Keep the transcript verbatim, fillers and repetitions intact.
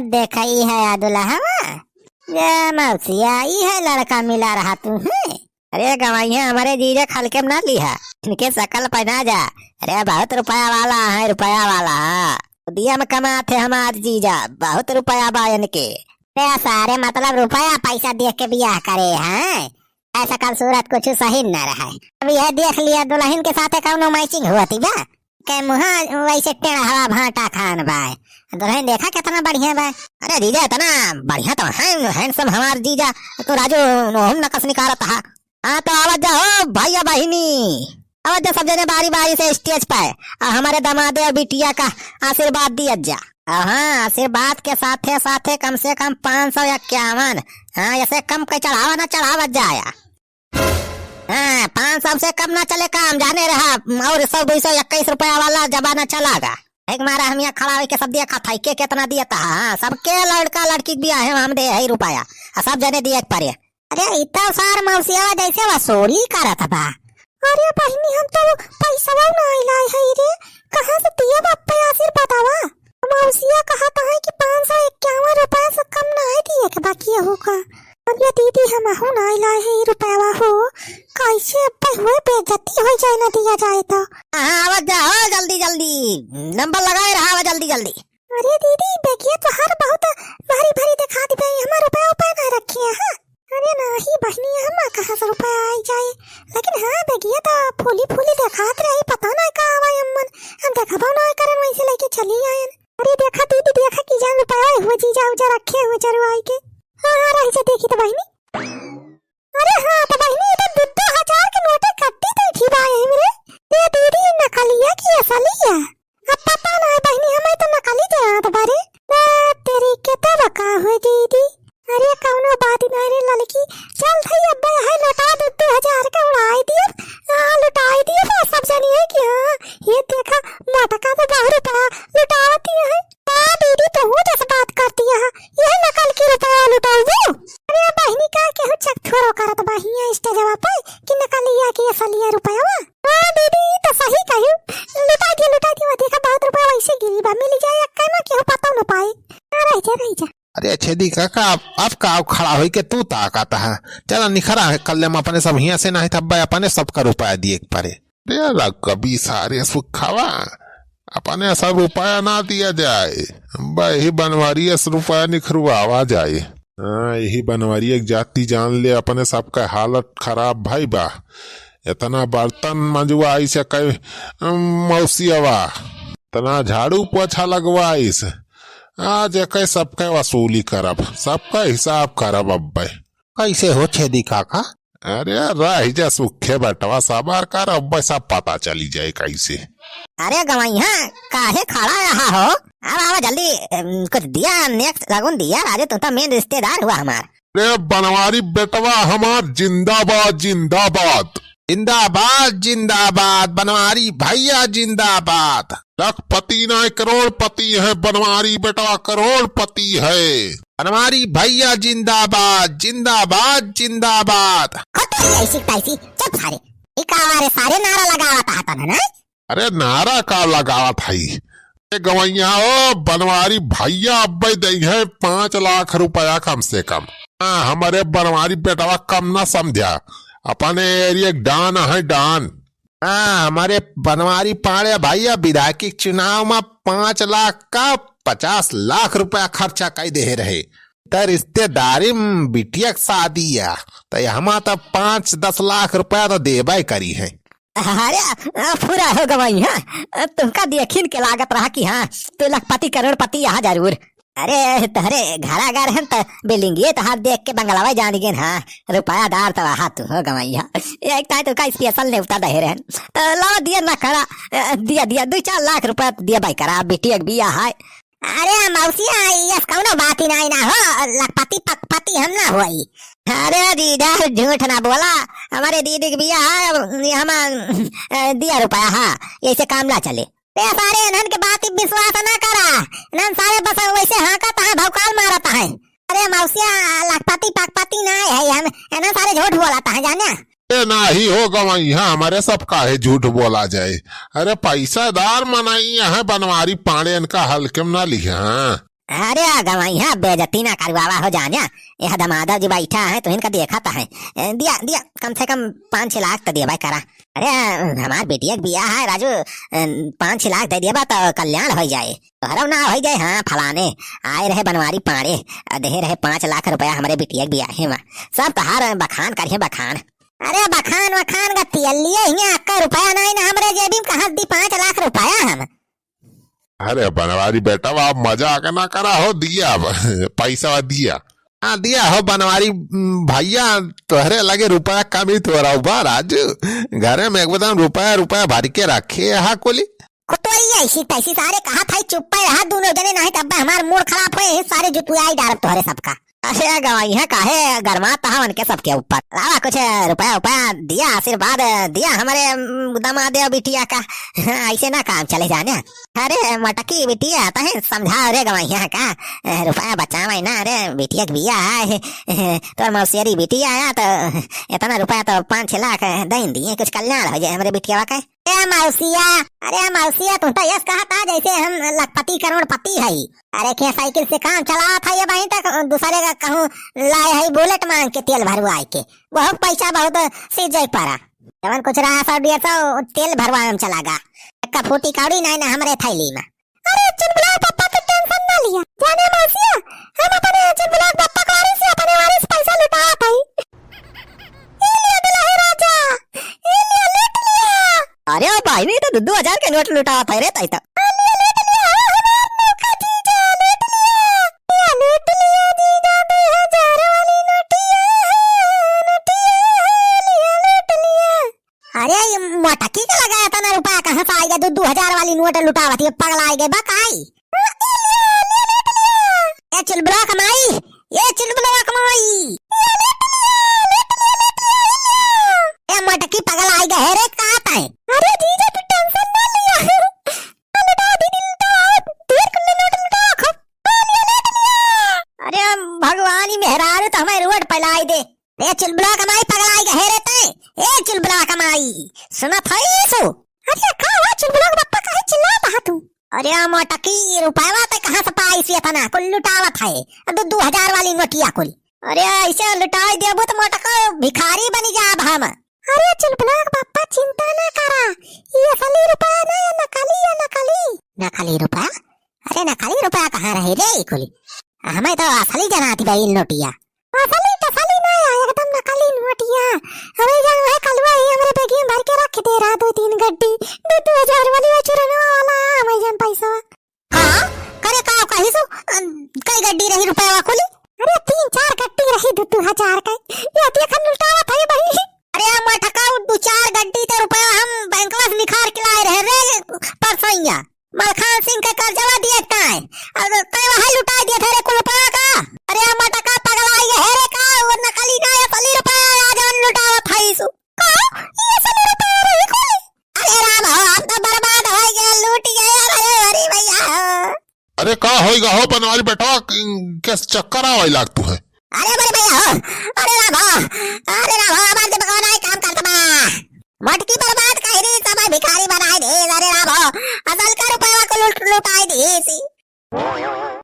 देखा, ई है दुल्हवा। ए मौसिया, ई है लड़का मिला रहा तू है? अरे गवइहाँ, हमरे जीजा क हल्के में ना लिहा, इनके सकल पे ना जा। अरे बहुत रुपया वाला है, रुपया वाला। दिया में कमात है हमार जीजा, बहुत रुपया बा इनके। अरे सारे, मतलब रुपया पैसा देख के बियाह करे हैं? ऐसा कल सूरत कुछ सही न रहे। अब यह देख लिया, दुल्हन के साथे कौनो matching होती बा? के मुहा वैसे टेढ़वा भाटा खान बा। दुल्हन देखा कितना बढ़िया बा। अरे जीजा, इतना बढ़िया तो है, handsome हमार जीजा। तो राजू, नोहम नकस निकारत हा। हाँ, तो आवत जा हो भइया बहिनी, आवत जा सब जने बारी बारी से stage पे, आ हमरे दमादे और बिटिया का आशीर्वाद दियत जा। आ हाँ, आशीर्वाद के साथे साथे कम से कम पाँच सौ इक्यावन, हाँ, ऐसे कम के चढ़ावा ना चढ़ावत जाया। हाँ, पाँच सौ से कम ना चले काम, जाने रहा, और सौ, दो सौ, इक्कीस रुपया वाला जमाना चला गा। एक मारा हम यहाँ खड़ा होके सब देखा था, के कितना दिया था, हाँ, सबके लड़का लड़की के बियाह है, हम दे है रुपया, आ सब जने दिए के परे। अरे, ई तो सार मौसिया जैसे वसूली करत बा। अरे बहिनी, हम तो पैसवा नाई लाए हई रे, कहाँ से दिया बाप पे आशीर्वादवा? मौसिया कहत है कि पाँच सौ इक्यावन रुपया से कम नाई दिए के बाकी हूँ का। अरे दीदी, हम हूँ नाई लाए है ई रुपया हो, कैसे अब्बे हुए बेइज्जती हो जाए ना दिया जाए तो। हाँ, आवत जा हो जल्दी जल्दी, नंबर लगाए रहा हो जल्दी जल्दी। अरे दीदी, बेगिया तोहार बहुत भारी भारी देखात बा, हमार रुपया उपया ना रखिया, हाँ? अरे नाही बहिनी, हमार कहाँ से रुपया आई जाए? लेकिन हाँ, बेगिया तो फूली फूली देखात रही, पता ना का आवा अम्मन। हम देखबो ना करन, वैसे लेके चली आयन। अरे देखा दीदी, देखा कि जान रुपया हुआ जीजा उजा रखे हुए जरूर आई के। हाँ, हाँ, रही जा देखी तो बहिनी। अरे हाँ, तो बहिनी, ई तो दू दू हजार के नोटे कट्टी तो ठीक बा एही में रे। ए दीदी, ई नकलिया कि असलिया? अब पता ना है बहिनी, हमें तो नकली जनात बारे। ए तेरी के तो बका हुए दीदी। अरे कौनो बात ना रे ललकी, चल थई अब है लोटा दू दू हजार के उड़ाई दियो, आ लुटाई दियो, तो सब जनी है कि हाँ, ये देखा, मटका तो बाहर पड़ा, लुटावती है। का दीदी, तोहू जस बात करती है, यह नकल की रुपया लुटाऊ? अरे बहिनी, का केहू check थोड़ो करत बा हियां स्टेजवा पे कि नकलिया की असलिया रुपया। हाँ दीदी, ई तो सही कहू, लुटा दिया, लुटा दिया, देखा बहुत रुपया वैसे गिरी बा, मिल जाए एक्का में, केहू पता न पाए। हाँ, रह जा, रह जा। अरे छेदी काका, अब, अब का खड़ा होई के तू ताकत है? चला निखरा है, कल हम अपने सब हियां से नहीं था, अपने सबका रुपया दिए के परे। अरे रकबी सारे सुखावा, अपने सब रुपया ना दिया जाए, बा यही बनवारी से रुपया निखरवावा जाए। हाँ, यही बनवारी एक जाति जान ले, अपने सबका हालत खराब भई बा। इतना बर्तन मंजवाइस कई मौसियवा, इतना झाड़ू पोछा लगवाइस, आज एके सबके वसूली करब, सबका हिसाब करब अब्बे। कैसे हो छेदी काका? अरे रह जा सुखे बेटवा, सबर कर, अब्बे सब पता चली जाए कैसे। अरे गवैया, काहे खड़ा रहा हो? अब आवा जल्दी, एम, कुछ दिया, नेक सगुन दिया, राजू तू तो main रिश्तेदार हुआ हमार। अरे बनवारी बेटवा हमार जिंदाबाद, जिंदाबाद। जिंदाबाद, जिंदाबाद, बनवारी भैया जिंदाबाद। लखपति नाय करोड़पति है, बनवारी बेटवा करोड़पति है। बनवारी भैया जिंदाबाद, जिंदाबाद, जिंदाबाद। खत्म ऐसी तैसी, चुप सारे। ई का रे सारे नारा लगावत हतन ना? अरे नारा का लगावत हई? ए गवैया ओ, बनवारी भैया अब्बे दई है पाँच लाख रुपया कम से कम। हाँ, हमरे बनवारी बेटवा कम ना समझा, अपने area के don है don। हाँ, हमरे बनवारी पांड़े भैया विधायकी चुनाव में पाँच लाख का पचास लाख रुपया खर्चा कई दे रहे। त रिश्तेदारी में बिटिया के शादी है, त हमा त पाँच दस लाख रुपया त देबे करी है। अरे, आ, पूरा हो गवाई, हाँ। तुमका देखिन के लागत रहा कि हाँ, तू लखपति करोड़पति यहाँ जरूर। अरे, तोहरे घर अगर हम त बिल्डिंगिए तोहार देख के बंगलावा जान गेन, हाँ। रुपयादार तो रहा तू हो गवाई, हाँ। एक ताई तुमका special नेवता दहे रहन। त लावा दिया ना करा, अ, दिया, दिया, दो चार लाख रुपया दिया भाई करा, बिटिया के बियाह है। अरे मौसिया, यस कौनो बात ही नहीं ना हो, लखपति पकपति हम ना होई। अरे दीदा, झूठ ना बोला, हमरे दीदी के बियाह है, अब हम, अ, दिया रुपया, हाँ, ऐसे काम ना चले। ए सारे इन्हन के बात ही विश्वास ना करा, इन्हन सारे बस वैसे हाँकत हैं, भौकाल मारत हैं। अरे मौसिया, लखपति पकपति ना है हम, इन्हन सारे झूठ बोलत हैं, जाने? ए नाही हो गवैया, हमरे सब काहे झूठ बोला जाए। अरे पैसादार मनई है बनवारी पांड़े, इनका हल्के में ना लिहा। अरे गवइहाँ, बेइज्जती ना करवावा हो जान्या। यह दमादव जी बैठा है, तो इनका देखत है। ए, दिया, दिया, कम से कम पाँच छह लाख तो देबे करा। अरे, हमार बिटिया के बियाह है राजू, ए, पाँच छह लाख दे देबा तो कल्याण होइ जाए। तोहरो ना होइ जाए, हाँ, फलाने आए रहे बनवारी पाड़े, अ, देहे रहे पाँच लाख रुपया हमरे बिटिया के बियाहे मा। सब तोहार बखान करिहे, बखान। अरे बखान वखान का तेल लिए हियाँ, अक्का रुपया नाई ना हमरे जेबी में, कहाँ दी पाँच लाख रुपया हम? अरे बनवारी बेटा, अब मजाक ना करा हो, दिया अब पैसा दिया। हाँ, दिया हो बनवारी, उम, भइया, तोहरे लगे रुपया कमी थोड़ा बा राजू। घरे में एकदम रुपया, रुपया भर के रखे हा कुली। कुतोरी ऐसी तैसी सारे कहा था, चुप्पे रहा दोनों जने, नहीं तब हमार मूड खराब होए, सारे जुतुआई डारब तोहरे सबका। अरे गवइहाँ काहे गरमात हवन के सबके ऊपर? लावा कुछ रुपया उपया दिया, आशीर्वाद दिया हमरे, उम, दमादे बिटिया का। ऐसे ना काम चले जाने। अरे मटकी बिटिया, तहे समझाओ रे गवइहाँ का। ए, रुपया बचावे ना रे, बिटिया के बियाह है। ए, तोर मौसेरी बिटिया आया तो इतना रुपया तो पाँच छह लाख दे दिए, कुछ कल्याण हो जाए हमरे बिटिया का। ए मौसिया, अरे मौसिया, तू तो यस कहा था जैसे हम लखपति करोड़पति है। अरे के साइकिल से काम चलावत है ये बहिन तक, दूसरे का कहूँ लाए है बुलेट मांग के तेल भरवाए के, बहुत पैसा बहुत सीजे पड़ा। जवन कुछ रहा सौ डेढ़ सौ तेल भरवाए में चला गा। एक्का फूटी कौड़ी नहीं ना हमरे थैली में। अरे चुलबुला पप्पा, तू टेंशन ना लिया। जाने मौसिया, हम अपने चुलबुला पप्पा को वारिस से, अपने वारिस पैसा लुटावत हई। ए लिया दुल्हे राजा, ए लिया लूट लिया। अरे ओ भाई, मैं तो दो दो हजार के नोट लुटावत है रे, ताई तो। ए लिया लूट लिया, ओ हमार नौका जीजा, लूट लिया। ए लूट लिया जीजा, दो हजार वाली नोटिया, नोटिया, लिया लूट लिया। अरे, ये मोटकी के लगा इतना रुपया कहाँ से आइगा? दो, दो हजार वाली नोट लुटावत, ये पगला आइगे बा काई? ए चुलबुला कमाई, ए चुलबुला कमाई। ए मोटकी पगला आइगा है रे, का ताई? अरे जीजा, तू टेंशन ना लिया। लुटा दी, दिल तो आओ, ढेर कुल्ले नोट लुटा, खूब। अरे भगवान, ई मेहरारू तो हमें रोड पे लाई दे। ए चुलबुला कमाई पगलाई के हेरे तै। ए चुलबुला कमाई, सुनत हईसु? अरे का हुआ चुलबुला के पप्पा, काहे चिल्लात हा तू? अरे मोटकी, रुपया तै कहाँ से पाई से इतना? कुल लुटावत है। अब दो दो हजार वाली नोटिया कुल। अरे ऐसे लुटाई देबू तो मोटका भिखारी बनी जाब हम। अरे चुलबुला के पप्पा चिंता ना करा, ये असली रुपया ना, ये नकली है, नकली। नकली रुपया? अरे नकली रुपया कहाँ रहे रे ई कुल? हमें तो असली जनाती बा ई नोटिया। असली तसली ना है, एकदम नकली नोटिया। हमें जान वह कलवा ही हमरे बेगिया भर के रख दे रहा, दो तीन गड्डी, दो दो हजार वाली वो चुरनवा वाला, हमें जान पैसा। हाँ? करे का कहिसु? अ, कई गड्डी रही रुपया कुली? अरे तीन चार गड्डी रही दो दो हजार का। ये देखन लुटावत है भाई। अरे मोटका, दो चार गड्डी तो रुपया हम बैंकवा से निकाल के लाए रहे रे परसैया। मलखान सिंह के कर्जवा दिए ताए। अब कई वहाँ लुटा दिए थे रे कुल रुपया का। अरे मोटका पगला ये है रे का, वो नकली ना है, असली रुपया आज हम लुटावत है इसु। का? ये असली रुपया रही कुली? अरे राम हो, हम तो बर्बाद हो गए, लूट गए, अरे अरे भैया हो। अरे का होइगा हो बनवारी बेटवा, क-, के चक्कर आवे लागतू है? अरे बड़े भैया हो, अरे राम हो, अरे राम हो, हमार दिमागवा नाई काम करत बा। मोटकी बर्बाद कही दी, सब भिखारी बनाई दी, अरे राम हो, असल का रुपया को लूट, लुटाई दी सी।